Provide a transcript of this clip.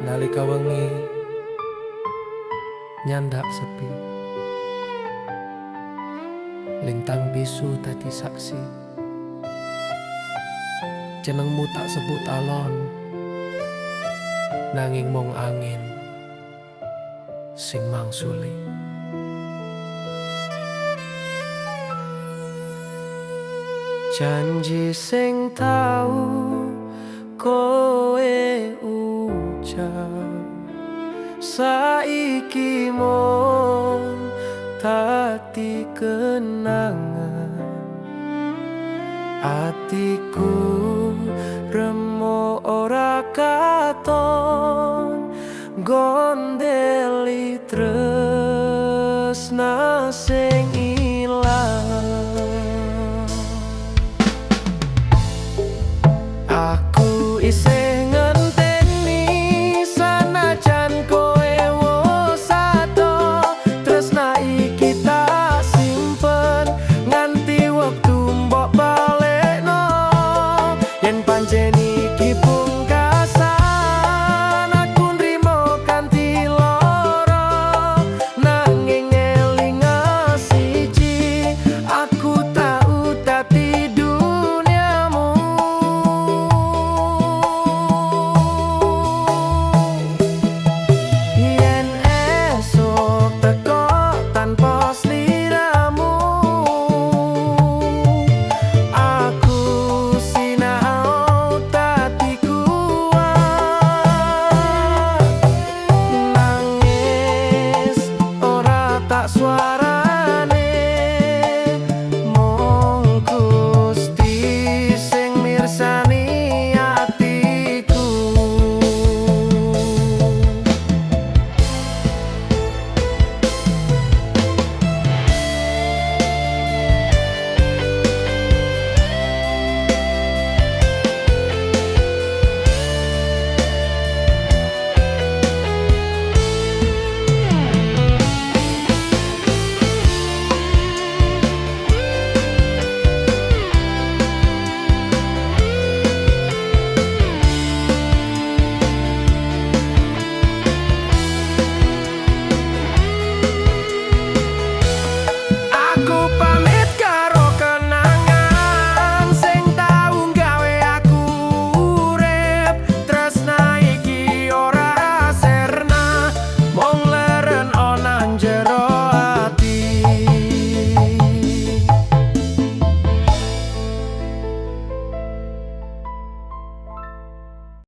Nalika wengi nyandak sepi, lintang bisu dadi saksi. Jenengmu tak sebut alon, nanging mung angin sing mangsuli. Janji sing tau kowe ucap saiki mung dadi kenangan. Atiku remuk ora katon, gondeli tresna sing